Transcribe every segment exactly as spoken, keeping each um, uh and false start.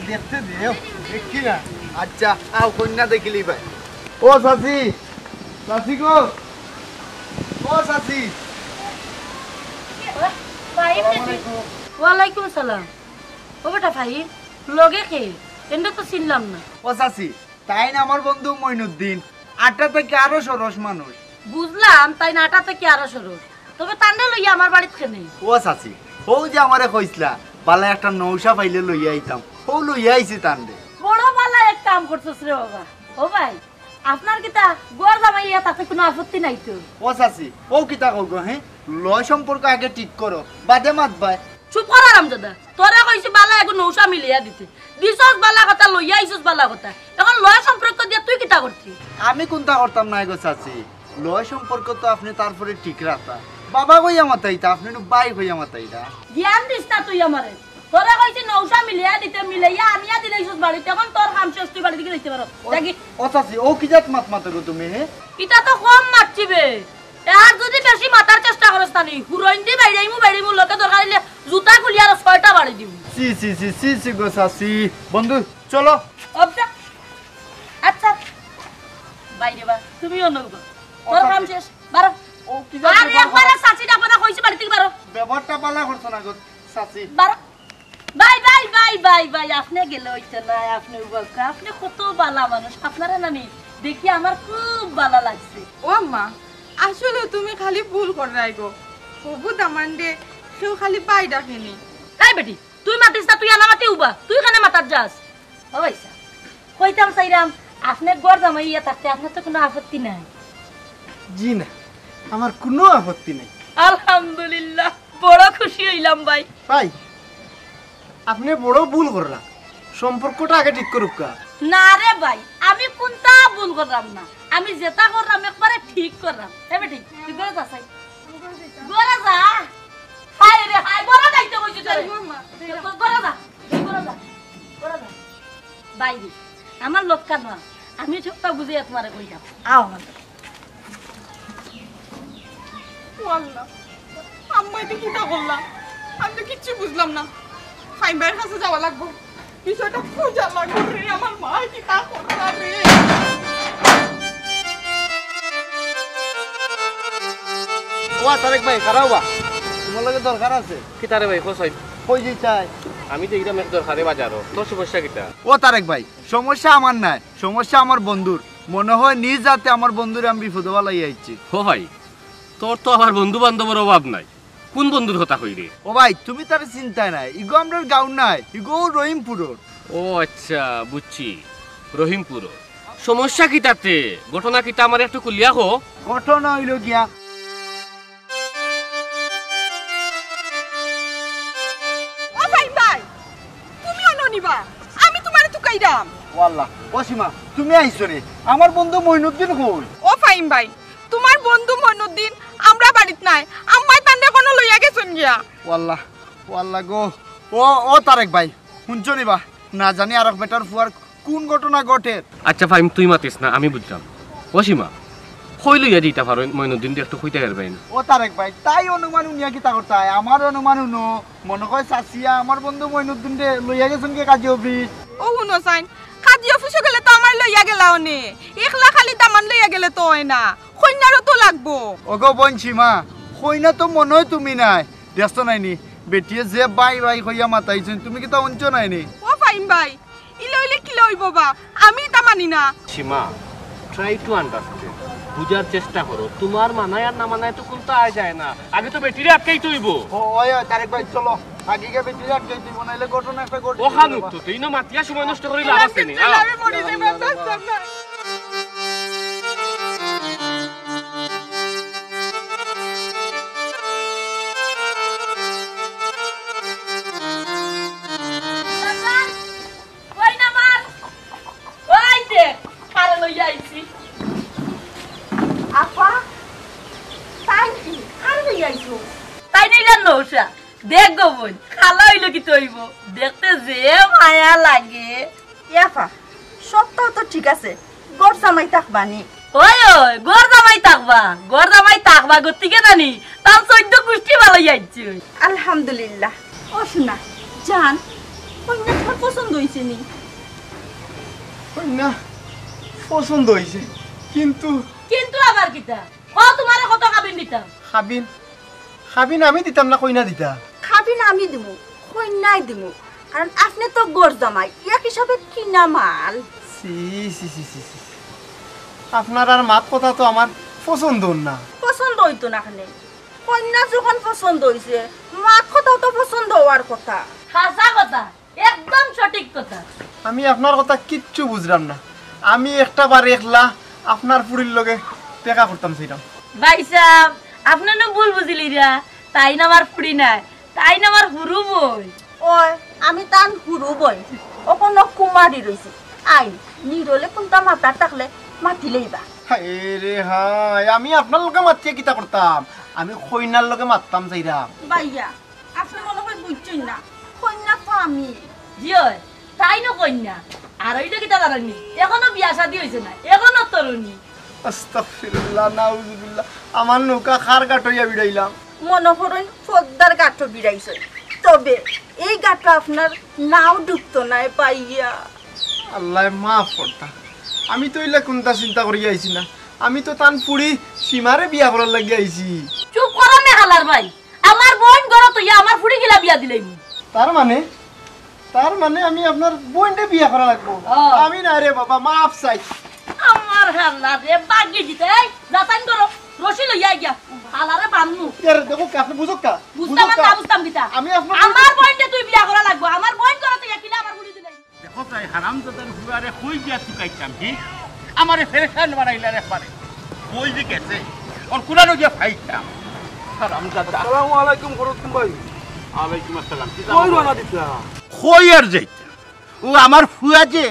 দেখতে দেও, দেখি না। আচ্ছা, আও, কইন্যা দেখিলি ভাই। ও চাচি, চাচি গো, ও চাচি। ভাই, আসসালামু আলাইকুম। ওয়ালাইকুম সালাম। ও বেটা ভাই, লগে কে? এন্ডে তো চিনলাম না। ও চাচি, তাইন আমার বন্ধু মইনুদ্দিন, আটা থাকি আরো সরস মানুষ। বুঝলাম, তাইন আটা থাকি আরো সরস। তবে তানরে লইয়া আমার বাড়িত কেনে? ও চাচি, হউ যে আমারে কইছলা, বালা একটা নৌশা পাইলে লইয়া আইতাম, হউ লইয়া আইছি তানরে। বড় বালা এক কাম করছস রে বাবা। ও ভাই, আপনার কিতা ঘর জামাই ইয়া তাতে কুনু আপত্তি নাই তো? ও চাচি, ও কিতা কও গো, হে? লয় সম্পর্ক আগে ঠিক করো, বাদে মাতবায়। চুপ কর হারামজাদা। তোরে কইছি বালা এগু নৌশা মিলাইয়া দিতে। দিছস বালা কথা, লইয়া আইছস বালা কথা। এখন লয় সম্পর্ক দিয়া তুই কিতা করতি? আমি কুনতা করতাম নায় গো চাচি। লয় সম্পর্ক তো আপনে তারপরে ঠিক রাখতা। বাবা কইয়া মাতাইতা, আপনে নু ভাই কইয়া মাতাইতা। জ্ঞান দিস না তুই আমারে। তোরে কইছি নৌশা মিলাইয়া দিতে, মিলাইয়া আনিয়া দিলাইছস বাড়িত। এখন তোর কাম শেষ, তুই বাড়ি থাকি যাইতে পারো। ও, দেখি। ও চাচি, ও কি জাত মাত মাতো গো তুমি, হে? ইটা তো কম মাতছি বে। আর যদি বেশি মাতার চেষ্টা করস তানি, হুরইন দি বাইড়াইমু, বাইড়াইমু, লগে দরকার অইলে জুতা খুলিয়া আরো ছয়টা বাড়ি দিমু। ছি, ছি, ছি, ছি, ছি গো চাচি। বন্ধু, চলো। অবদা। আচ্ছা। বাইরে বা, তুমিও নও গো। ও তোর কাম চাচি। শেষ। বারো। ও কি জাত আরে ব্যবহার একবারে করে? চাচি ডাকো না, কইছি বাড়ি থাকি বারো। ব্যবহারটা বালা করছো না গো চাচি। বারো। ভাই, ভাই, ভাই, ভাই, ভাই, আপনে গেলে অইতো নায়, আপনে উবাকা, আপনে কত বালা মানুষ, আপনারে না নি দেখি আমার খুব বালা লাগছে। ও আম্মা, আসলে তুমি খালি ভুল কররায় গো। হবু দামান্দরে কেউ খালি ভাই ডাকেনি। এই বেটি, তুই মাতিস না, তুই আনা মাতি উবা, তুই কেনে মাতার যাস? ও ভাইসাব, কইতাম চাইরাম, আপনে ঘর জামাই ইয়া থাকতে আপনার তো কুনু আপত্তি নাই। জি না, আমার কুনু আপত্তি নাই। আলহামদুলিল্লাহ, বড় খুশি অইলাম ভাই। ভাই, আপনে বড় ভুল কররা, সম্পর্কটা আগে ঠিক করুক্কা। না রে ভাই, আমি কুনতা ভুল কররাম না, আমি যেটা কররাম একবারে ঠিক কররাম। এ বেটি, তুই ঘরো যা চাই। ঘরো যা। হায় রে হায়, ঘরো যাইতে কইছি তোরে। যাইবো মা, যাইবো। তো ঘরো যা, ঘরো যা, ঘরো যা। বাইরে, আমার লক্কা না, আমি সবটা বুঝাইয়া তুমারে কইরাম। আও আমার লগে। ও আল্লাহ, আম্মা ইটা কিতা করলা? আমি তো কিচ্ছু বুঝলাম না। ফাহিম ভাইর কাছে যাওয়া লাগবো, বিষয়টা খুঁজা লাগবো রে। আমার মা কিতা করলা রে? ও তারেক ভাই, খাড়াও বা, তুমার লগে দরকার আছে। কিতা রে ভাই, কও চাই। কই যাইতায়? আমি তো ইরাম এক দরকারে বাজারো। তোর সমস্যা কিতা? ও তারেক ভাই, সমস্যা আমার নায়, সমস্যা আমার বন্ধুর। মনে হয় নিজ হাতে আমার বন্ধুরে আমি বিপদো ফালাইয়া আইছি। ও ভাই, তোর তো আবার বন্ধু বান্ধবর অভাব নাই। কুন বন্ধুর কথা কইরে? ও ভাই, তুমি তারে চিনতায় নায়, ইগু আমরার গাঁওর নায়, ইগু রহিমপুরর। ও আচ্ছা, বুঝছি, রহিমপুরর। সমস্যা কিতা তে? ঘটনা কিতা আমারে একটু খুলিয়া কও। ঘটনা অইলো গিয়া, ও ফাহিম ভাই, তুমি অনো নিবা, আমি তুমারে তুকাইরাম। ও আল্লাহ, ও সীমা, তুমি আইছো রে? আমার বন্ধু মইনুদ্দিন কই? ও ফাহিম ভাই, তুমার বন্ধু মইনুদ্দিন আমরার বাড়িত নাই, আম্মায় তানরে কুনো লইয়া গেছইন গিয়া। ও আল্লাহ, ও আল্লাহ গো। ও, ও তারেক ভাই, হুনছো নি বা? না জানি আরক বেটার ফুয়ার কুন ঘটনা ঘটের। আচ্ছা ফাহিম, তুই মাতিস না, আমি বুঝলাম। ও সীমা, কই লইয়া যাইতা পারইন মইনুদ্দিনরে একটু কইতায় পারবায়নি? ও তারেক ভাই, তাই অনুমান উনিয়া কিতা করতায়? আমার অনুমান হুনো, মনো কয় চাচিয়া আমার বন্ধু মইনুদ্দিনরে লইয়া গেছইন গি কাজী অফিস। ও হুনো চাইন, কাজী অফিসো গেলে তো আমারে লইয়া গেলা অনে, একলা খালি দামান লইয়া গেলে তো অয় না, কইন্যারও তো লাগবো। ওগো বইন সীমা, কইন্যা তো মনো অয় তুমি নায়, দেখছো নায় নি? বেটিয়ে যে ভাই ভাই কইয়া মাতাইছইন, তুমি কিতা হুনছো নায় নি? ও ফাহিম ভাই, ইলা অইলে কিলা অইবো বা? আমি ইতা মানি না। সীমা, try to understand, বুঝার চেষ্টা করো। তুমার মানায় আর না মানায় তো কুনতা আয় যায় না। আগে তো বেটিরে আটকাইতে অইবো। ও, ওই, ওই, তারেক ভাই, চলো। আগে গিয়া বেটিরে আটকাইতে অইবো, নাইলে ঘটনা একটা ঘটে অখান যাইবো। উঠতো, তুই না মাতিয়া সময় নষ্ট করিলে লাভ আছে নি। আও। আমি মরি যাইবার চাইতাম না। কই না মার? ওই দেখ, কারে লইয়া আইছি। আপা, তাই কি? কারে লইয়া আইছো? তাই নিলেন নৌশা। দেখ গো বইন, খালা অইলো কিতা অইবো? দেখতে যে মায়া লাগে। এ আপা, সবতাউ তো ঠিক আছে, ঘর জামাই থাকবানি। ওই, ওই, ঘর জামাই থাকবা, ঘর জামাই থাকবা, গতিকে নানি, তার চৌদ্দ গুষ্টি ভালাই আইছে। আলহামদুলিল্লাহ। ও সোনা, জান, কইন্যা তুমার পছন্দ অইছে নি? কইন্যা পছন্দ অইছে, কিন্তু কিন্তু আবার কিতা? কও, তুমারে কত কাবিন দিতাম? কাবিন? কাবিন আমি দিতাম না, কইন্যা দিতা? কাবিন আমি দিমু, কইন্যায় দিমু, কারণ আপনে তো ঘর জামাই, এক হিসাবে কিনা মাল। ছি, ছি, ছি, ছি, ছি। আপনারার মাত কথা তো আমার পছন্দ অর না। পছন্দ অইতো না কেনে? কইন্যা যখন পছন্দ অইছে, মাত কথাও তো পছন্দ অওয়ার কথা। হাছা কথা, একদম সঠিক কথা। আমি আপনার কথা কিচ্ছু বুঝরাম না। আমি একটা বার একলা আপনার ফুড়ির লগে দেখা করতাম চাইরাম। ভাইসাব, আপনে নু ভুল বুঝিলিরা, তাইন আমার ফুড়ি নায়, তাইন আমার হুরু বইন। ওই, আমি তান হুরু বইন, অখনো কুমারী রইছি। আইন, নিরলে কুন্তা মাতার থাকলে মাতিলাইবা। হায় রে হায়, আমি আপনার লগে মাতিয়া কিতা করতাম? আমি কইন্যার লগে মাততাম চাইরাম। ভাইয়া, আপনে মনে অয় বুঝছইন না, কইন্যা তো আমি। জি অয়, তাইন কইন্যা। আর অইলে কিতা জানইন নি? অখনো বিয়া শাদী অইছে না, অখনো তরুণী। আস্তাগফিরুল্লাহ, নাউজুবিল্লাহ। আমার নৌকা কার ঘাট অইয়া বিড়াইলাম? মনে করইন পদ্মার ঘাটো বিড়াইছইন, তবে এই ঘাটো আপনার নাও ডুবতো নায় ভাইয়া। আল্লায় মাফ করতা, আমি তো ইলা কুন্তা চিন্তা করিয়া আইছি না। আমি তো তান ফুড়ি সীমারে বিয়া করার লাগি আইছি। চুপ করো নে হালার ভাই, আমার বইন ঘরো থইয়া আমার ফুড়ি কিলা বিয়া দিলাইমু? তার মানে, তার মানে আমি আপনার বইনরে বিয়া করা লাগবো? ও। আমি না রে বাবা, মাফ চাই। আমার হালারে বাগি দিতে, এই, যাতাইন করো, রশি লইয়া গিয়া, হালারে বানমু। এরে দেখো, আপনে বুঝো কা? বুঝতাম আর না বুঝতাম কিতা? আমি আপনার আমার বইনরে তুই বিয়া করা লাগবো, আমার বইন ঘরো থইয়া কিলা আমার ফুড়ি দিলাইমু? দেখো তাই হারামজাদার ফুয়ারে কই গিয়া তুকাইতাম, হি? আমারে ফেরেশান বানাইলা রে পারে। কই যে গেছে? অন কুনানো গিয়া ফাইতাম। হারামজাদা। আসসালামু আলাইকুম, খরচ ভাই। ওয়ালাইকুম আসসালাম। কি কই জানো? রওনা দিতা? কই আর যাইতাম? ও আমার ফুয়া যে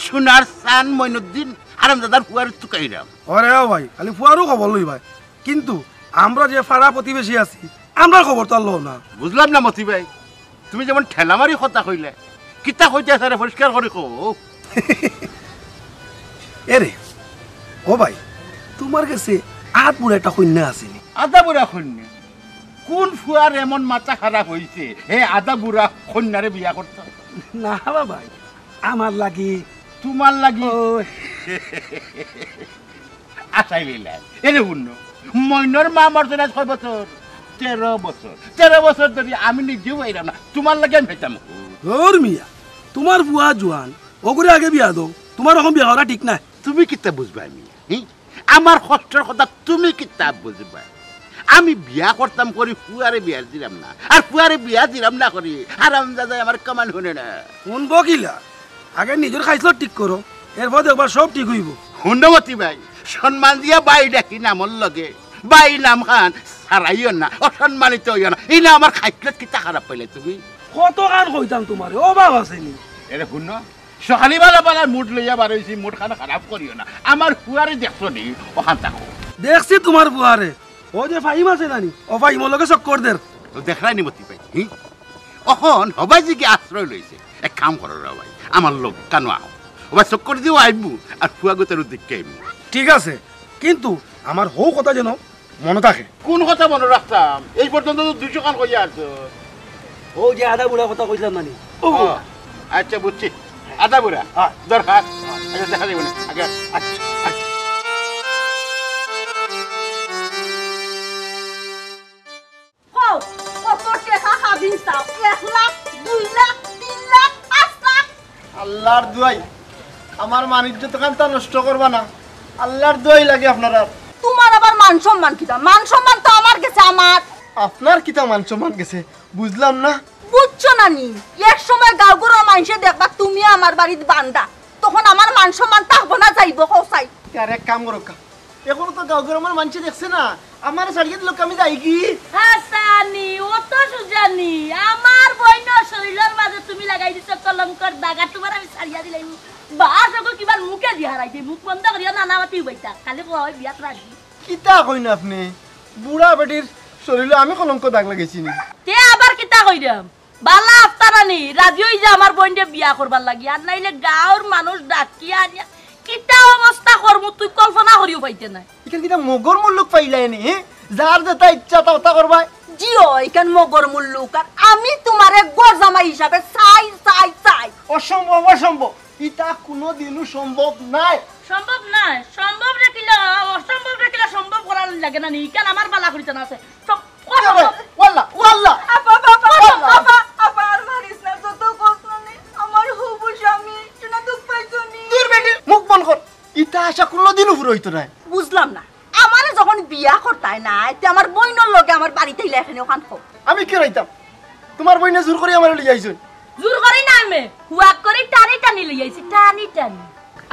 সোনার চান মইনুদ্দিন, হারামজাদার ফুয়ারে তুকাইরাম। ওরে ও ভাই, খালি ফুয়ারও খবর লই ভাই। কিন্তু আমরা যে পাড়া প্রতিবেশী আছি, আমরার খবর তো আর লও না। বুঝলাম না মতি ভাই, তুমি যেমন ঠেলা মারি কথা কইলে, কিতা কইতে আছে রে, পরিষ্কার করি কও। এরে, ও ভাই, তুমার গেছে আধা বুড়া একটা কইন্যা আছে নি? আধা বুড়া কইন্যা? কোন ফুয়ার এমন মাথা খারাপ অইছে, হে আধা বুড়া কইন্যারে বিয়া করতা? না বা ভাই, আমার লাগি। তুমার লাগি? ও। আশাই লইলাম। এরে হুনো, মইনর মা মরছে না ছয় বছর, তেরো বছর। তেরো বছর ধরি আমি নিজেও পাইরাম না, তুমার লাগি আমি পাইতাম কই? ধুর মিয়া, তুমার ফুয়া জুয়ান, অগুরে আগে বিয়া দেও, তুমার অখন বিয়া করা ঠিক নায়। তুমি কিতা বুঝবায় মিয়া, হি? আমার কষ্টর কথা তুমি কিতা বুঝবায়? আমি বিয়া করতাম করি ফুয়ারে বিয়া দিরাম না, আর ফুয়ারে বিয়া দিরাম না করি হারামজাদায় আমার কামান হুনে না। হুনবো কিলা? আগে নিজর খাইছলত ঠিক করো, এরপর দেখবা সব ঠিক অইবো। হুনো মতি ভাই, সম্মান দিয়া ভাই ডাকি নামর লগে, ভাই নাম খান সারাইও না, অসম্মানিত অইও না। ইনা আমার খাইছলত কিতা খারাপ পাইলে তুমি? কত খান কইতাম তুমারে, অভাব আছে নি? এরে হুনো, সকালে বালা বালা মুড লইয়া বার অইছি, মুড খান খারাপ করিও না। আমার ফুয়ারে দেখছো নি? অখান থাকো। দেখছি তুমার ফুয়ারে, অউ যে ফাহিম আছে না নি, অউ ফাহিমর লগে চক্কর দের। তো দেখরায় নি মতি ভাই, হি? অখন হবায় যে কি আশ্রয় লইছে, এক কাম করো রে ভাই, আমার লগে কানো আও। হবায় চক্কর দিও আইমু, আর ফুয়াগুতারেও দেখিয়া আইমু। ঠিক আছে, কিন্তু আমার হউ কথা যেন মনো থাকে। কোন কথা মনো রাখতাম? এই পর্যন্ত তো দুইশো খান কইয়া আছো। অউ যে আধা বুড়া কথা কইছলাম না নি? ও, আচ্ছা, বুঝছি। আধা বুড়া? হ্যাঁ। দরকার? আচ্ছা, দেখা যাইবো না। আগে, আচ্ছা, আচ্ছা। কও, কত টেকা কাবিন চাও? এক লাখ, দুই লাখ, তিন লাখ, পাঁচ লাখ? আল্লার দুয়াই, আমার মান ইজ্জত খানতা নষ্ট করবা না। আল্লার দুয়াই লাগে আপনারার। তুমার আবার মান সম্মান কিতা? মান সম্মান তো আমার গেছে আমার। আপনার কিতা মান সম্মান গেছে? বুঝলাম না। বুঝছো না নি? এক সময় গাঁও ঘরর মাইনষে দেখবা তুমি আমার বাড়িত বান্দা, তখন আমার মান সম্মান থাকবো না যাইবো, কও চাই। আর এক কাম করো কা, অখনো তো গাঁও ঘরর আমার মাইনষে দেখছে না, আমারে ছাড়িয়া দিলে আমি যাইগি। হাছানি, অত সুজানি, আমার বইনর শরীলর মাঝে তুমি লাগাই দিছো কলঙ্কর দাগ, আর তুমারে আমি ছাড়িয়া দিলাইমু। বাস অগু কিবার মুখে দি হারাই দে, মুখ বন্ধ করিয়া নানা মাতি উবাইতা, খালি কয় বিয়াত রাজি। কিতা কইন আপনে? বুড়া বেটির শরীলো আমি কলঙ্ক দাগ লাগাইছি নি? তে আবার কিতা কইরাম? বালা আফতারানি, রাজি অই যা আমার বইনরে বিয়া করবার লাগি, আর নাইলে গাঁওর মানুষ ডাকিয়া আনিয়া কিতা অবস্থা করমু তুই কল্পনা করিও পাইতে নায়। ইখান কিতা মগর মুল্লুক পাইলায় নি, হে? যার যেতা ইচ্ছা তা অতা করবায়। কি অয়, ইখান মগর মুল্লুক, আর আমি তুমারে ঘর জামাই হিসাবে চাই, চাই, চাই। অসম্ভব, অসম্ভব, ইতা কুনুদিনও সম্ভব নায়। সম্ভব নায়? সম্ভব রে কিলা, অসম্ভব রে কিলা সম্ভব করার লাগে না নি? ইখান আমার বালা করিতে না আছে। সব অসম্ভব। ওয়াল্লা, ওয়াল্লা। আপা, আপা, আপা, ওয়াল্লা। আপা, আপা, আর মারিস না, যত কষ্ট নেই। আমার হবু স্বামী, শোনা দুঃখ পাইছো নি? দূর বেটি, মুখ বন্ধ কর। ইতা আশা কুনুদিনও পুরা অইতো নায়। বুঝলাম না, আমারে যখন বিয়া করতায় না, তে আমার বইনর লগে আমার বাড়িত আইলা কেনে অখান কও। আমি কিতা কইতাম? তুমার বইনে জোর করি আমারে লইয়া আইছইন। জোর করি না আমি, হুয়াক করি টানি টানি লইয়া আইছি, টানি টানি।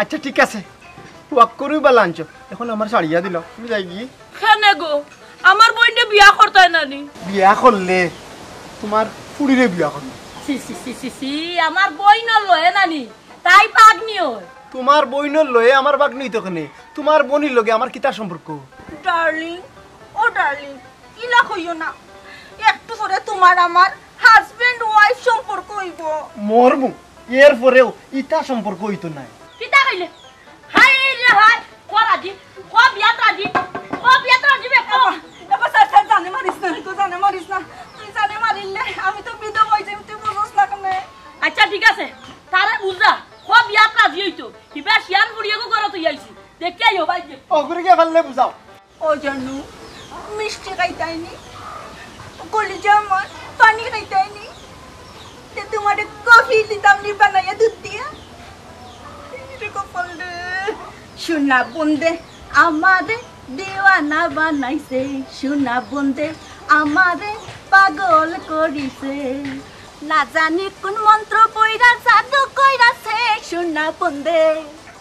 আচ্ছা, ঠিক আছে, হুয়াক করিউ বালা আনছো, অখন আমারে ছাড়িয়া দিলাও, আমি যাইগি। কেনে গো, আমার বইনরে বিয়া করতায় না নি? বিয়া করলে তুমার ফুড়িরে বিয়া করমু। ছি, ছি, ছি, ছি, ছি, আমার বইনর লগে না নি? তাই ভাগ্নি অয়। তুমার বইনর লগে আমার ভাগ্নি অইতো কেনে? তুমার বইনর লগে আমার কিতা সম্পর্ক? ডার্লিং, ও ডার্লিং, ইলা কইও না। একটু পরে তুমার আমার husband wife সম্পর্ক অইবো। মরমু, এর পরেও ইতা সম্পর্ক অইতো নায়। কিতা কইলে? হায় রে হায়, কও রাজি, কও বিয়াত রাজি, কও বিয়াত রাজি বে, কও। এবার স্যার, স্যার, জানে মারিস না, তুই জানে মারিস না, তুই জানে মারিলে আমি তো বিধবা অই যাইমু, তুই বুঝস না কেনে? আচ্ছা, ঠিক আছে, তারে বুঝা, কও বিয়াত রাজি অইতো। ইবা শিয়ান বুড়িয়ে গো ঘরো তুই আইছি, দেখি আইও ভাই যে। ও, ঘুরে গিয়া ফাললে বুঝাও। ও জানু, মিষ্টি খাইতায়নি? কলিজা আমার, পানি খাইতায়নি? তে তুমারে কফি দিতাম নি বানাইয়া দুধ দিয়া? রে কপাল রে। সোনা বন্দে আমারে দিওয়ানা বানাইছে, সোনা বন্দে আমারে পাগল করিছে। না জানি কোন মন্ত্র পইরা জাদু কইরাছে, সোনা বন্দে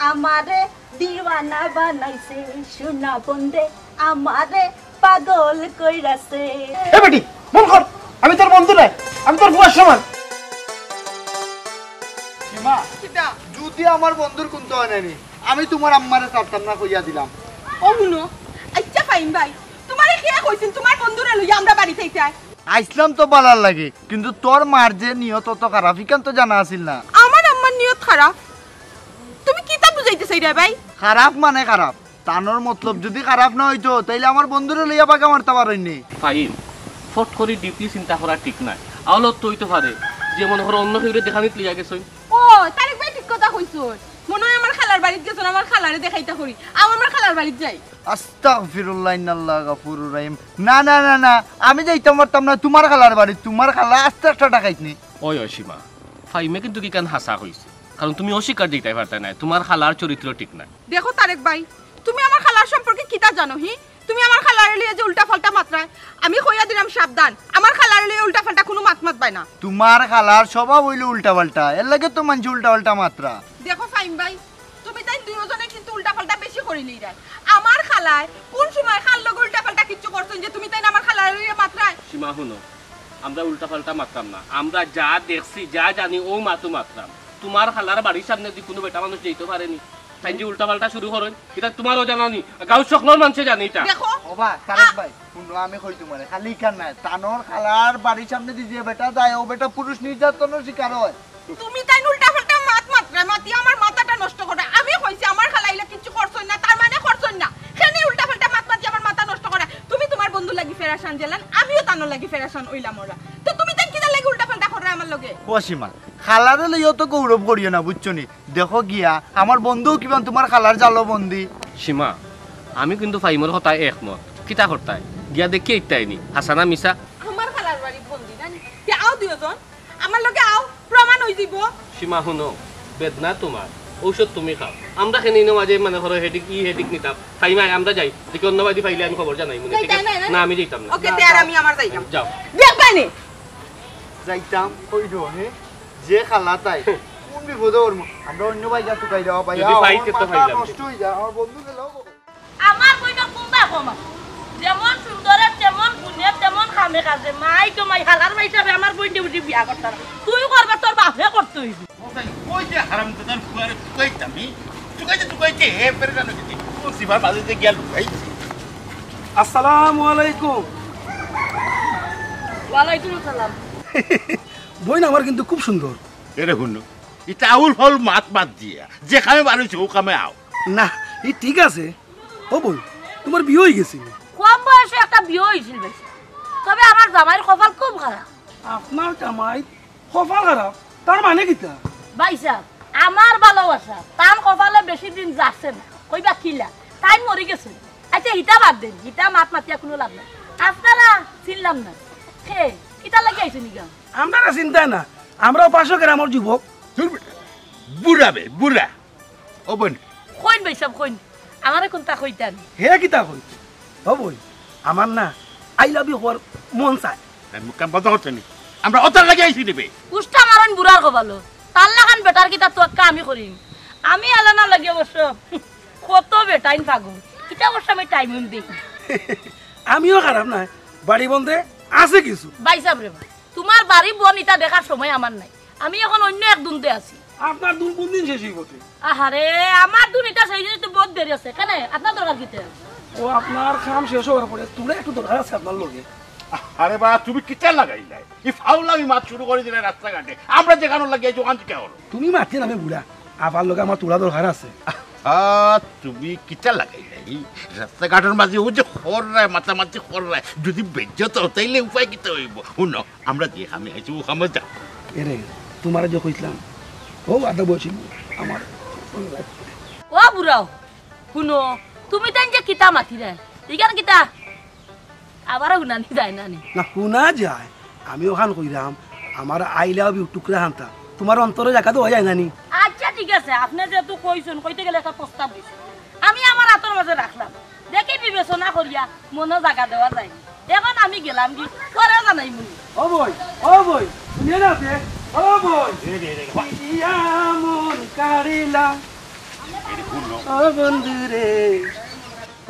আমারে দিওয়ানা বানাইছে, সোনা বন্দে আমারে পাগল কইরাছে। এ বেটি, বন্ধ কর, আমি তোর বন্ধু নায়, আমি তোর ফুয়ার সমান। সীমা, কিতা? যদি আমার বন্ধুর কুন্তা অয় না নি, আমি তুমার আম্মারে ছাড়তাম না কইয়া দিলাম। ও হুনো, আচ্ছা ফাহিম ভাই, তুমারে কে কইছিল তুমার বন্ধুরে লইয়া আমরার বাড়িত আইতায়? আইছলাম তো বালার লাগি, কিন্তু তোর মার যে নিয়ত অত খারাপ, ইখান তো জানা আছিল না। আমার আম্মার নিয়ত খারাপ? তুমি কিতা বুঝাইতে চাইরায় ভাই? খারাপ মানে খারাপ। তানর মতলব যদি খারাপ না অইতো, তাইলে আমার বন্ধুরে লইয়া বাগা মারতা পারইন নি। ফাহিম, ফট করি deeply চিন্তা করা ঠিক নায়। আওলত তো অইতো পারে যে মনে করো অন্য কেউরে দেখানিত লইয়া গেছইন। ও, তারেক ভাই ঠিক কথা কইছইন। মনে অয় আমার খালার বাড়িত গেছইন, আমার খালারে দেখাইতা করি। আও আমার খালার বাড়িত যাই। আস্তাগফিরুল্লাহ, ইন্নাল্লাহ গাফুরুর রহিম। না, না, না, না, আমি যাইতাম পারতাম না তুমার খালার বাড়িত। তুমার খালা আস্তা একটা ডাকাইতনি। ওই, ওই সীমা, ফাহিমে কিন্তু কিখান হাছা কইছে, কারণ তুমি অস্বীকার দিতায় পারতায় নায়, তুমার খালার চরিত্র ঠিক নায়। দেখো তারেক ভাই, তুমি আমার খালার সম্পর্কে কিতা জানো হি? তুমি আমার খালারে লইয়া যে উল্টাপাল্টা মাতরায়, আমি কইয়া দিলাম সাবধান, আমার খালারে লইয়া উল্টাপাল্টা কুনু মাত মাতবায় না। তুমার খালার স্বভাব অইলো উল্টাপাল্টা, এরলাগি তো মানষে উল্টাপাল্টা মাতরা। দেখো ফাহিম ভাই, তুমি তাইন দুইওজনে কিন্তু উল্টাপাল্টা বেশি করিলিরায়। আমার খালায় কুন সময় কার লগে উল্টাপাল্টা কিচ্ছু করছইন যে তুমি তাইন আমার খালারে লইয়া মাতরায়? সীমা হুনো, আমরা উল্টাপাল্টা মাতরাম না, আমরা যা দেখছি, যা জানি, অউ মাতউ মাতরাম। তুমার খালার বাড়ির সামনেদি কুনু বেটা মানুষ যাইতো পারে নি। তাইন যে উল্টাপাল্টা শুরু করইন, ইতা তুমারও জানা নি, গাঁওর সকলর মানষে জানে ইতা। দেখো, ওবা, তারেক ভাই, হুনো, আমি কই তুমারে, খালি ইখান নায়, তানর খালার বাড়ির সামনেদি যে বেটা যায়, অউ বেটা পুরুষ নির্যাতনর শিকার অয়। তুমি তাইন উল্টাপাল্টা মাত মাতরায়, মাতিয়া আমার মাথাটা নষ্ট কররায়। আমি কইছি আমার খালায় ইলা কিচ্ছু করছইন না, তার মানে করছইন না। কেনে উল্টাপাল্টা মাত মাতি আমার মাথা নষ্ট কররায়? তুমি তুমার বন্ধুর লাগি পেরেশান যেলান, আমিও তানর লাগি পেরেশান অইলাম অলা। তো তুমি তাইন কিতার লাগি উল্টাপাল্টা কররায় আমার লগে? ও সীমা, খালারে লইয়া অত গৌরব করিও না, বুঝছো নি? দেখো গিয়া, আমার বন্ধুও কিমান তুমার খালার জালো বন্দি। সীমা, আমি কিন্তু ফাহিমর কথায় একমত। কিতা করতায়? গিয়া দেখিয়া আইতায় নি, হাছা না মিছা। আমার খালার বাড়িত বন্দি না নি? তে আও দুইওজন, আমার লগে আও, প্রমাণ অইযিবো। সীমা হুনো, বেদনা তুমার, ঔষধ তুমি খাও। আমরা কেনে ইনো মাঝে মনে করো headache, ই headache নিতাম। ফাহিম আয়, আমরা যাই। দেখি অন্য বাড়িদি পাইলে আমি খবর জানাইমু নে, যাই, ঠিক আছে? যাই, যাই, যাই। না, আমি যাইতাম না। ওকে, তে আর আমি আমার যাইতাম। যাও। দেখবায় নি? যাইতাম, কই রো, হে? যে খালা তাই, কুন বিপদো পড়মু? আমরা অন্য বাড়ি যা তুকাই দেওয়া ভাই, যদি আও, পাই, আমার তে তো মাথা পাইলাম। নষ্ট অই যায়, আমার বন্ধু গেল। আমার বইনর কুনবায় কম আছে? যেমন সুন্দরে, তেমন গুণে, তেমন কামে কাজে। মাই তো মাই, হালার মাই হিসাবে আমার বইনরে উঠি বিয়া করতা না। তুই করবে, তোর বাপে করতে অইবো। ও ভাই, ওই যে হারামজাদার ফুয়ারে তুকাইতাম আমি, তুকাইতে তুকাইতে হে পেরেশান অই গেছে। ও সিবার বাড়িতে গিয়া লুকাইছি। আসসালামু আলাইকুম। ওয়ালাইকুম আসসালাম। বইন আমার কিন্তু খুব সুন্দর। এরে হুনো, ইতা আউল ফাউল মাত বাদ দিয়া, যে কামে বার অইছো, অউ কামে আও। না, ই ঠিক আছে। ও বইন, তুমার বিয়া অই গেছে নি? কম বয়সে একটা বিয়া অইছিল ভাই। তবে আমার জামাইর কপাল খুব খারাপ। আপনার জামাই কপাল খারাপ, তার মানে কিতা? ভাইসাব, আমার ভালোবাসা তান কপালে বেশি দিন যাচ্ছে না। কইবা কিলা? তাইন মরি গেছে। আচ্ছা, হিতা বাদ দেন, হিতা মাত মাতিয়া কুনু লাভ নাই। আপনারা চিনলাম না। হে, কিতা লাগি আইছইন ইগা? আপনারা চিনতা না, আমরাও পাঁচশো গ্রামর যুবক। দূর বেটা, বুড়া বে, বুড়া। ও বইন। কইন ভাইসাব, কইন। আমারে কুনতা কইতা নি? হে কিতা কইতা? ও বইন, আমার না I love you কওয়ার মন চায়। এই মুখ কান বন্ধ করতে নি। আমরা অতার লাগি আইছি নি বে। উষ্টা মারইন বুড়ার কপালো। তার লাখান বেটার কিতা তো একটা আমি করিম। আমি আলানা লাগি অবশ্য কত বেটাইন পাগল। কিতা অবশ্য আমি টাইম দেই। আমিও খারাপ নায়, বাড়ি বন্ধে আছে কিছু। ভাইসাব রে ভাই, তুমার বাড়ি বন ইতা দেখার সময় আমার নাই। আমি এখন অইন্য এক দুন্দে আছি। আপনার দুন কুন দিন শেষ অইবো তে? আহারে, আমার দুন ইতা শেষ অইতে বহুত দেরি আছে। কেনে? আপনার দরকার কিতা? ও, আপনার কাম শেষ অওয়ার পরে তুমরা একটু দরকার আছে আপনার লগে। আরে বা, তুমি কিতা লাগাইলায়? ই ফাউলামি মাত শুরু করি দিলায় রাস্তাঘাটে। আমরা যেখানো লাগি আইছি, ওখান থাকি করো। তুমি মাতিও না বে বুড়া, আবার লগে আমার তুলা দরকার আছে। আ, তুমি কিতা লাগাইলায়? ই রাস্তাঘাটর মাঝে ও যে কররায়, মাতামাতি কররায়, যদি বেইজ্জত অও, তাইলে উপায় কিতা অইবো? হুনো, আমরা যে কামে আইছি, ও কামে যাও। এরে, তুমারে যে কইছলাম, ও আদা বসিল আমার। ও বুড়াও, হুনো, তুমি তাইন যে কিতা মাতিরায়, ইখান কিতা আবার হুনানি যায় না নি? না, হুনা যায়। আমি অখান কইরাম, আমার I love you টুকরা খানতা তুমার অন্তরে জাগা দেওয়া যায় না নি? আচ্ছা, ঠিক আছে, আপনে যেহেতু কইছইন, কইতে গেলে একটা প্রস্তাব দিছি। আমি আমার আতর মাঝে রাখলাম, দেখি বিবেচনা করিয়া মনো জাগা দেওয়া যায় নি। এখন আমি গেলাম গি, পরে জানাইমু নি। ও বইন, ও বইন, হুনিও না বে? ও বইন। এরে, এরে, এরে, বাহ। পিরিয়া মন কাড়িলা, ও বন্ধু রে,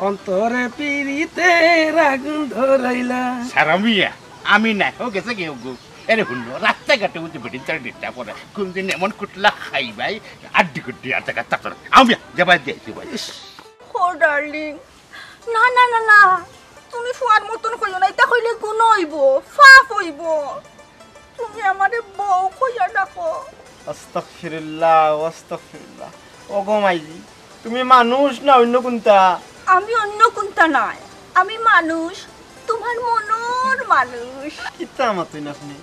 অন্তরে পিরিতের আগুন ধরাইলা। সারা মিয়া, আমি না, ও গেছে গি ওগু। এরে হুনো, রাস্তাঘাটে উঠে বেটিন তারা ডিস্টার্ব করে। কুন দিন এমন কুটলা খাইবায়, আড্ডি কুড্ডি আর জাগা তারপর। আমি যাবাই দিয়েছি ভাই। ও ডার্লিং, না, না, না, না, তুমি ফুয়ার মতন কইও না, ইতা কইলে গুনা অইবো, পাপ অইবো। তুমি আমারে বউ কইয়া ডাকো। আস্তাগফিরুল্লাহ, আস্তাগফিরুল্লাহ। ওগো মাইজি, তুমি মানুষ না অইন্য কুনতা? আমি অইন্য কুনতা নায়, আমি মানুষ, তুমার মনর মানুষ। কিতা মাতইন আপনে?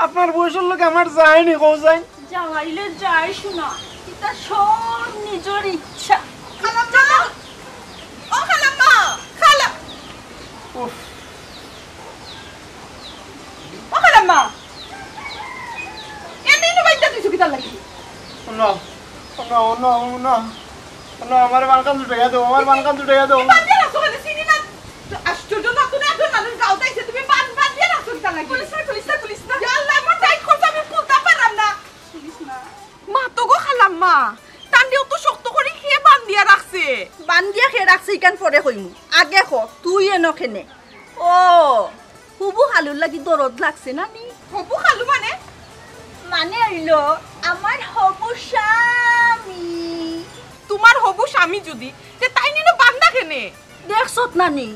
আপনার বয়সর লগে আমার যায়নি, কও যাইন। যাইলে যাই শুনা, ইতা সব নিজর ইচ্ছা। খালাম্মা, ও খালাম্মা, খালা-, উফ। ও খালাম্মা, এমনি নু বাইদ্যা দিছো কিতা লাগি? না, না, না, না। না, আমার বানখান ছুটাইয়া দেও, আমার বানখান ছুটাইয়া দেও। বাদ দিয়া রাখছো কেনে? চিনি না। আশ্চর্য না, তুমি একজন মানুষ গাঁওত আইছে, তুমি বান, বাদ দিয়া রাখছো কিতা লাগি? খুলিস না, খুলিস না, খুলিস না। ইয়া আল্লাহ, আমার টাইট করছে, আমি খুলতাম পারলাম না। খুলিস না। মা তো গো খালাম্মা, তানরে অত শক্ত করি কে বান্ধিয়া রাখছে? বান্ধিয়া কে রাখছে ইখান পরে কইমু, আগে ক, তুই এনো কেনে? ও, হবু খালুর লাগি দরদ লাগছে না নি? হবু খালু মানে? মানে অইলো আমার হবু স্বামী। তুমার হবু স্বামী যুদি, তে তাইন ইনো বান্ধা কেনে? দেখছত না নি,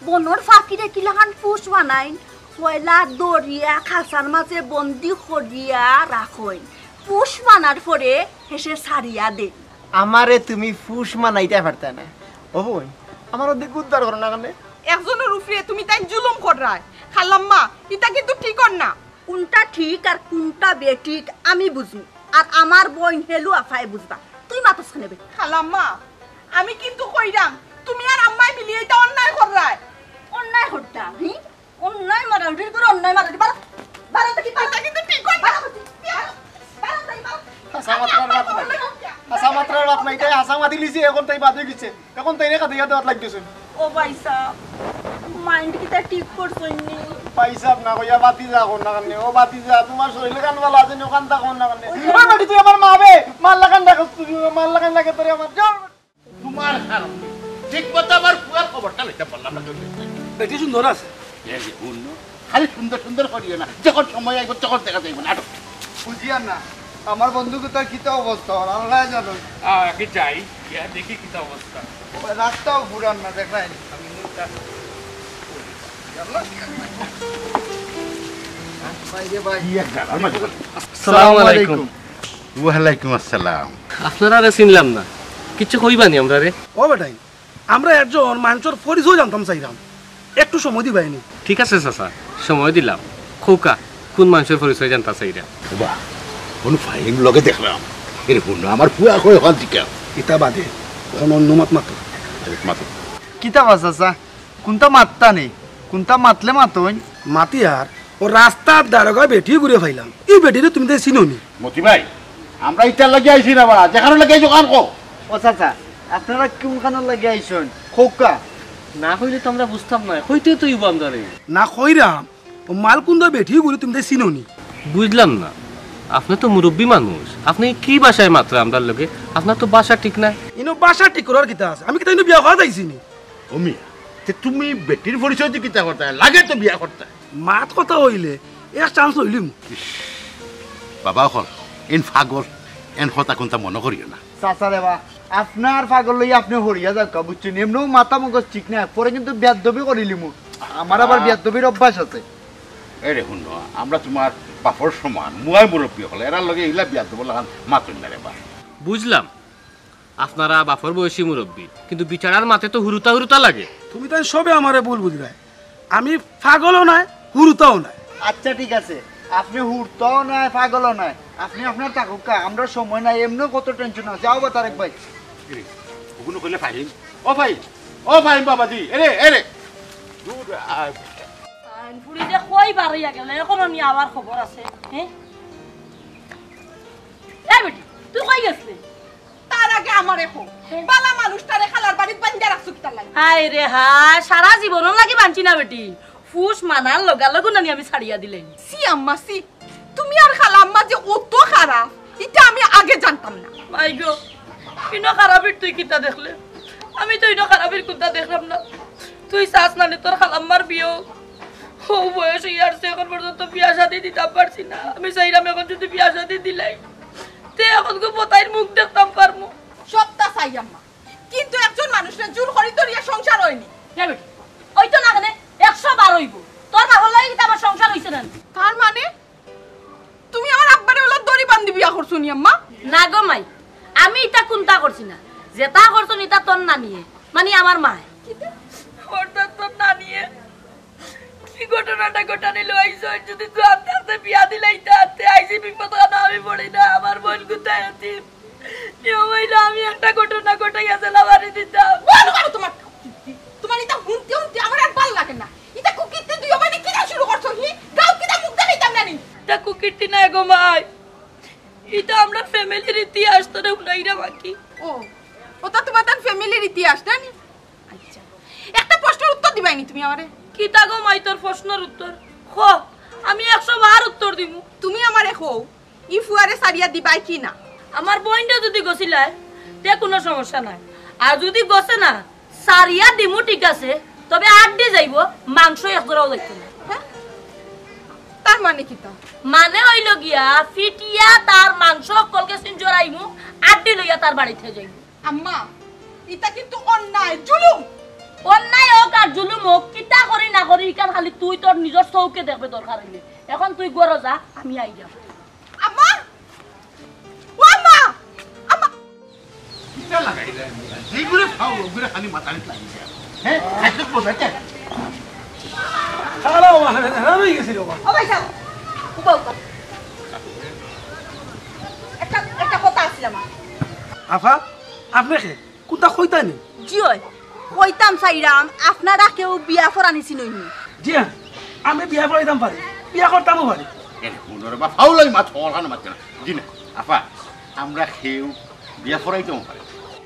বনর ফাকিরে কিলাখান পুষ বানাইন, পয়লা দরিয়া খাঁচার মাঝে বন্দি করিয়া রাখইন, পুষ বানার পরে হেষে ছাড়িয়া দেইন। আমারে তুমি পুষ বানাইতায় পারতায় না। ও বইন, আমার অর্ধেক উদ্ধার করো না কেনে? একজনর উপরে তুমি তাইন জুলুম কররায়। খালাম্মা, ইতা কিন্তু ঠিক অর না। কুনটা ঠিক আর কুনটা বেঠিক আমি বুঝমু, আর আমার বইন হেলু আফায় বুঝবা। তুই মাতস কেনে বে? খালাম্মা, আমি কিন্তু কইরাম, তুমি আর আম্মায় মিলিয়া ইতা অন্যায় কররায়। অন্যায় করতাম, হি? অন্যায় মারামারির পর অন্যায় মারামারি। বারো, বারো থাকি, বারো। ইতা কিন্তু ঠিক অর না। বারো থাকি, বারো, বারো থাকি, বারো। হাছা মাতরার বাত নাই। হাছা মাতরার বাত নাই। তাই হাছা মাতিলিছে, এখন তাই বাদ অই গেছে। এখন তাইরে কাদাইয়া দেওয়াত লাগি গেছইন। ও ভাইসাব, মাইন্ড কিতা ঠিক করছইন নি? ভাইসাব না কইয়া ভাতিজা কও না কেনে? ও ভাতিজা, তুমার শরীল খান ভালা আছে নি, অখান থাকো না কেনে? ওই যে ওই বেটি, তুই আমার মা বে, মার লাখান ডাকস তুই, মার লাখান লাগে তোরে আমার। যাও। তুমার কারণে ঠিক মতো আমার পুয়ার খবরটা লইতাম পারলাম না। বেটি সুন্দর আছে। এই যে হুনো, খালি সুন্দর সুন্দর করিও না, যখন সময় আইবো তখন দেখা যাইবো না। আটো। বুঝিয়ার না, আমার বন্ধু কিতা কিতা অবস্থা অর, আল্লায় জানইন। আহ, আগে যাই, গিয়া দেখি কিতা অবস্থা। রাস্তাও ফুরার না, দেখরায় নি। আমি মুখটা ভাই রে ভাই। কি এক জ্বালা, আমার জীবন। আসসালামু আলাইকুম। ওয়ালাইকুম আসসালাম। আপনারারে চিনলাম না, কিচ্ছু কইবা নি আমরারে? ও বেটাইন, আমরা একজন মানষর পরিচয় জানতাম চাইরাম। একটু সময় দিবায়নি? ঠিক আছে চাচা, সময় দিলাম। কউক্কা, কুন মানষর পরিচয় জানতা চাইরা? বাবা, কুনু ফাহিম লগে দেখলাম। এরে হুনো, আমার পুয়া কয় অখান জিকাও। ইতা বাদে, অখন অন্য মাত মাতো। মাতো। কিতা বা চাচা, কুনতা মাততা নি? কুনতা মাতলে মাতইন। মাতিয়ার, অউ রাস্তার দারোগা বেটি গুরে পাইলাম। ই বেটিরে তুমি তাই চিনো নি? মতি ভাই, আমরা ইতার লাগি আইছি না বা, যেখানো লাগি আইছো অখান কও। ও চাচা, আপনারা কুনখানোর লাগি আইছইন? কউক্কা। না কইলে তো আমরা বুঝতাম না, কইতে তো অইবো আমরারে। না কইরাম, অউ মালকুন্দা বেটি গুরে তুমি তাই চিনো নি? বুঝলাম না, আপনে তো মুরব্বি মানুষ, আপনে কি ভাষায় মাতরা আমরার লগে? আপনার তো ভাষা ঠিক নাই। ইনো ভাষা ঠিক করার কিতা আছে? আমি কিতা ইনো বিয়া করাত আইছি নি? ও মিয়া, তে তুমি বেটির পরিচয় দি কিতা করতায়? লাগে তো বিয়া করতায়। মাত কথা অইলে এক chance লইলিমু। ইশ, বাবা অকল, এইন পাগল, এইন কথা কুনতা মনো করিও না। চাচা রে বা, আপনার পাগল লইয়া আপনে হরিয়া যাউক্কা, বুঝছইন? এমনেউ মাথা মগজ ঠিক নাই, পরে কিন্তু বেয়াদ্দবি করিলিমু। আমার আবার আহ। বেয়াদ্দবির অভ্যাস আছে। এরে হুনো, আমরা তুমার বাপর সমান, মুয়াই মুরব্বি অকল, এরার লগে ইলা বেয়াদ্দবর লাখান মাতইন না রে বা। বুঝলাম, আপনারা বাপর বয়সী মুরব্বি, কিন্তু বিচারার মাতে তো হুরুতা হুরুতা লাগে। তুমি তাই সবে আমারে ভুল বুঝরায়। আমি পাগলও নায়, হুরুতাও নায়। আচ্ছা, ঠিক আছে, আপনে হুরুতাও নায়, পাগলও নায়, আপনে আপনার থাকউক্কা, আমরার সময় নাই, এমনেউ কত tension আছে। আও বা তারেক ভাই। কিরে, অগুন কইলে ফাহিম? ও ফাহিম, ও ফাহিম বাবাজি, এরে, এরে। দূর, আ, আইন ফুড়ি যে কই বারইয়া গেলে, অখনো নি আবার খবর আছে, হে? এ বেটি, তুই কই গেছলে? তার আগে আমারে কও, বালা মানুষটারে খালার বাড়িত বান্ধিয়া রাখছো কিতার লাগি? হায় রে হায়, সারা জীবনর লাগি বানছি না বেটি। ফুস মানার লগালগ নানি আমি ছাড়িয়া দিলাইমু। ছি আম্মা, ছি। তুমি আর খালাম্মা যে অত খারাপ, ইটা আমি আগে জানতাম না। মাই গো, ইনো খারাপির তুই কিতা দেখলে? আমি তো ইনো খারাপির কুনতা দেখলাম না। তুই চাস না নি তোর খালাম্মার বিয়া অউক? অউ বয়স অইয়ার, অখন পর্যন্ত বিয়া শাদি দিতাম পারছি না। আমি চাইরাম অখন যুদি বিয়া শাদি দিলাই, তে অখন গো বতাইর মুখ দেখতাম পারমু। সবতা চাই আম্মা, কিন্তু একজন মানুষরে জুর করি ধরিয়া সংসার অয়নি। এ বেটি, অইতো না কেনে? একশো বার অইবো। তোর বাপর লগে কিতা আমার সংসার অইছে না নি? তার মানে তুমি আমার আব্বারে অলা দড়ি বান্ধি বিয়া করছো নি আম্মা? না গো মাই, আমি ইতা কুনতা করছি না। যেতা করছইন ইতা তোর নানিয়ে, মানি আমার মায়। কিতা? অর্থাৎ তোর নানিয়ে কি ঘটনাটা ঘটানি লইছো? যুদি তুই আনতে আনতে বিয়া দিলাইতা, তে আইজ ই বিপদ খানো আমি পড়ি না, আমার বইন কুনতা এতিম। নিয়ম অইলো আমি একটা ঘটনা ঘটাইয়া জেলা বাড়ি দিতাম। বন্ধ করো তোমার কুকীর্তি। তোমার ইতা হুনতে হুনতে আমার আর ভালা লাগে না। ইতা কুকীর্তি দুইও বইনে কিতা শুরু করছো হি? গাউত কিতা মুখ দেখাইতাম না নি? ইতা কুকীর্তি নায় গো মাই। ইতা আমরার family-র ইতিহাস তোরে হুনাইরাম আর কি। ও, অতা তোমার তান family-র ইতিহাস না নি? আচ্ছা, একটা প্রশ্নর উত্তর দিবায়নি তুমি আমারে? কিতা গো মাই তোর প্রশ্নর উত্তর? ক, আমি একশো বার উত্তর দিমু। তুমি আমারে কও, ই ফুয়ারে ছাড়িয়া দিবায় কি না? আমার বইনরে যুদি গছিলায়, তে কুনু সমস্যা নাই। আর যুদি গছে না, ছাড়িয়া দিমু ঠিক আছে, তবে আড্ডি যাইবো, মাংস এক জোড়াও যাইতো না। হ্যাঁ? তার মানে কিতা? মানে অইলো গিয়া, ফিটিয়া তার মাংস অকলকে সিন জোড়াইমু, আড্ডি লইয়া তার বাড়িত যাইমু। আম্মা, ইতা কিন্তু অন্যায়, জুলুম। অন্যায় অউক আর জুলুম অউক, কিতা করি না করি, ইখান খালি তুই তোর নিজর চউখে দেখবে দরকার অইলে। অখন তুই ঘরো যা, আমি আইরাম। আম্মা! ও আম্মা! আম্মা! কিতা লাগাইলা? যেগুরে পাও, ওগুরে খালি মাতানিত লাগি যায়। হ্যাঁ? একদম বোঝাইতে। খারাপ, খারাপ অই গেছে রে বাবা। ও ভাই সাহেব, উবা, উবা। একটা, একটা কথা আছিল আমার। আফা, আপনে কে? কুনতা কইতা নি? জি অয়, কইতাম চাইরাম, আপনারা কেউ বিয়া পড়ানি চিনইন নি? জি হ্যাঁ, আমি বিয়া পড়াইতাম পারি, বিয়া করতামও পারি। এ, হুনো রে বা, ফাউলাই মাত, হল খানো মাত না। জি না, আফা, আমরা কেউ বিয়া পড়াইতামও পারি।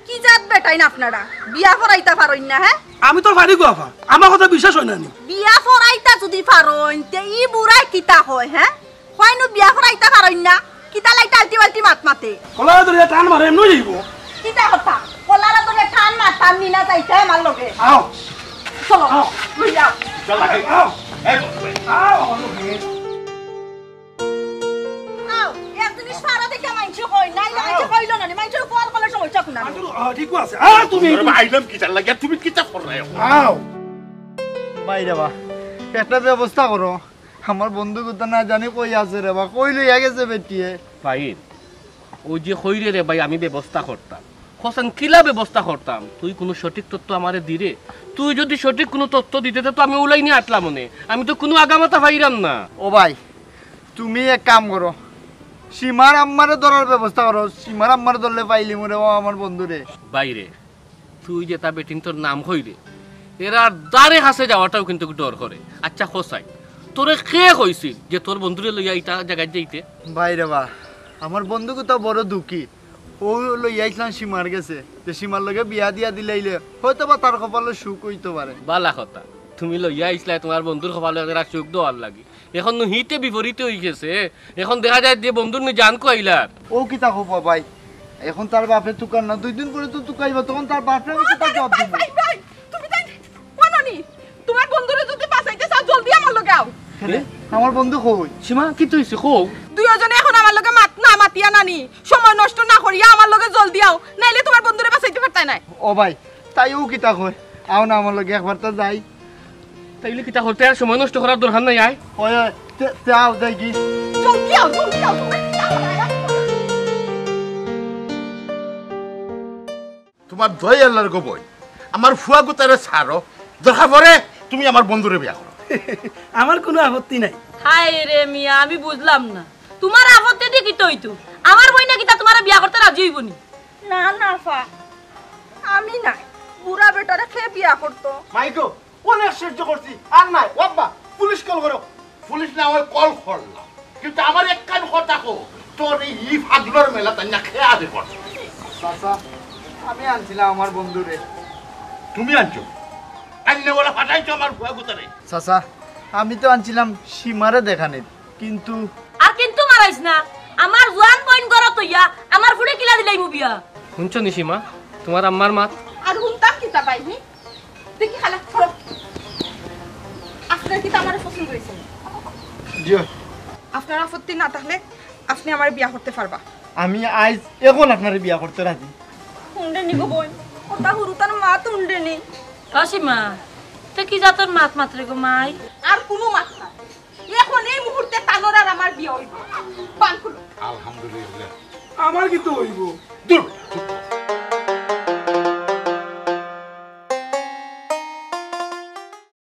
কি জাত বেটাইন আপনারা, বিয়া পড়াইতা পারইন না, হ্যাঁ? আমি তো পারি গো আফা, আমার কথা বিশ্বাস অয় না নি? বিয়া পড়াইতা যুদি পারইন, তে ই বুড়ায় কিতা কয়, হ্যাঁ? কয়নু বিয়া পড়াইতা পারইন না, কিতা লাগি আল্টি-বাল্টি মাত মাতে? কলারে ধরিয়া টান মারে, এমনেউ যাইবো। কিতা কথা? কলারে ধরিয়া টান মারতাম নি না, যাইতায় আমার লগে। আও। চলো, আও। লইয়া আও। চল, আগে। আও। এই বল, এই। আও, আমার লগে। আও, এক জিনিস পারো দেখে মাইনষে কয়, নাইলে মাইনষে কইলো না নি, মাইনষর উপর করলে সমস্যা কুনানো? আ, ঠিক আছে। আও তুমি, তোমরা তুমি। আইলাম কিতার লাগিয়া, তুমি কিতা কররায়? আও। ভাই রে বা, একটা ব্যবস্থা করো। আমার বন্ধু গুতা না জানি কই আছে রে বা, কই লইয়া গেছে বেটিয়ে। ভাই, ওই যে কইরে রে ভাই, আমি ব্যবস্থা করতাম। হোসেন, কিলা ব্যবস্থা করতাম? তুই কুনু সঠিক তথ্য আমারে দিরে। তুই যুদি সঠিক কুনু তথ্য দিতে, তে তো আমি উলাই নিয়া আটলাম অনে। আমি তো কুনু আগামাথা পাইরাম না। ও ভাই, তুমি এক কাম করো, সীমার আম্মারে ধরার ব্যবস্থা করো। সীমার আম্মারে ধরলে পাইলিমু রে, ও আমার বন্ধুরে। ভাইরে, তুই যেতা বেটিন্তর নাম কইরে, এরার দ্বারে কাছে যাওয়াটাও কিন্তু ডর করে। আচ্ছা কছাই, তোরে কে কইছিল যে তোর বন্ধুরে লইয়া ইতা জাগাত যাইতে? ভাইরে বা, আমার বন্ধুগুতা বড় দুঃখী। অউ লইয়া আইছলাম সীমার গেছে, যে সীমার লগে বিয়া দিয়া দিলাইলে হয়তো বা তার কপালো সুখ অইতো পারে। বালা কথা, তুমি লইয়া আইছলায় তুমার বন্ধুর কপালো একটা সুখ দেওয়ার লাগি। এখন নু হিতে বিপরীতে অইগেছে। এখন দেখা যায় যে বন্ধুর নু জান খুয়াইলার। ও কিতা কও বা ভাই, এখন তার বাপে তুকার না, দুই দিন পরে তো তুকাইবা, তখন তার বাপরে আমি কিতা জবাব দিমু? ভাই, ভাই, তুমি তাই কোন নি? তুমার বন্ধুরে যুদি বাঁচাইতে চাও, জলদি আমার লগে আও। কেনে? আমার বন্ধু কই? সীমা, কিতা অইছে? কও। দুইওজনে এখন আমার লগে মাত না মাতিয়া নানি, সময় নষ্ট না করিয়া আমার লগে জলদি আও, নাইলে তুমার বন্ধুরে বাঁচাইতে পারতায় নায়। ও ভাই, তাই ও কিতা কয়? আও না আমার লগে একবার তো যাই। তাইলে কিতা করতে আর সময় নষ্ট করার দরকার নাই, আয়। ওই, ওই, তে, তে আও যাই কি? জলদি আও, জলদি আও, তুমার কিতা করার? তুমার দোয়াই আল্লার গো বইন, আমার ফুয়াগুতারে ছাড়ো, দরকার পড়ে তুমি আমার বন্ধুরে বিয়া করো। আমার কুনু আপত্তি নাই। হায় রে মিয়া, আমি বুঝলাম না, তুমার আপত্তি দি কিতা অইতো? আমার বইনে কিতা তুমারে বিয়া করতে রাজি অইবো নি? না, না, আফা, আমি নায়। বুড়া বেটারে কে বিয়া করতো? মাইগো, অনেক সহ্য করছি, আর নায়। ও আব্বা, পুলিশ কল করো। পুলিশ না অয় কল করলাম, কিন্তু আমার একখান কথা কও, তোর এই, এই ফাগলর মেলা তাই না খেয়া দে কর। চাচা, আমি আনছিলাম আমার বন্ধুরে। তুমি আনছো? আনলে ওরা ফাটাইছো আমার ফুয়াগুতারে। চাচা, আমি তো আনছিলাম সীমারে দেখানিত, কিন্তু আর কিন্তু মারাইস না। আমার জোয়ান বইন ঘরো থইয়া আমার ফুড়ে কিলা দিলাইমু বিয়া? হুনছো নি সীমা, তুমার আম্মার মাত? আর হুনতাম কিতা ভাই, হুম? দেখি খালা, ধরো। আপনার কিতা আমারে পছন্দ অইছে? জি। আপনার আপত্তি না থাকলে আপনে আমারে বিয়া করতে পারবা। আমি আইজ এখন আপনারে বিয়া করতে রাজি। হুনরে নি গো বইন, কথা হুরুতার মাত হুনরে নি। ও সীমা, তে কি জাতর মাত মাতরে গো মাই? আর কুনু মাত না। এখন এই মুহূর্তে তানর আর আমার বিয়া অইবো। বান খুলো। আলহামদুলিল্লাহ। আমার কিতা অইবো? দূর বেটা,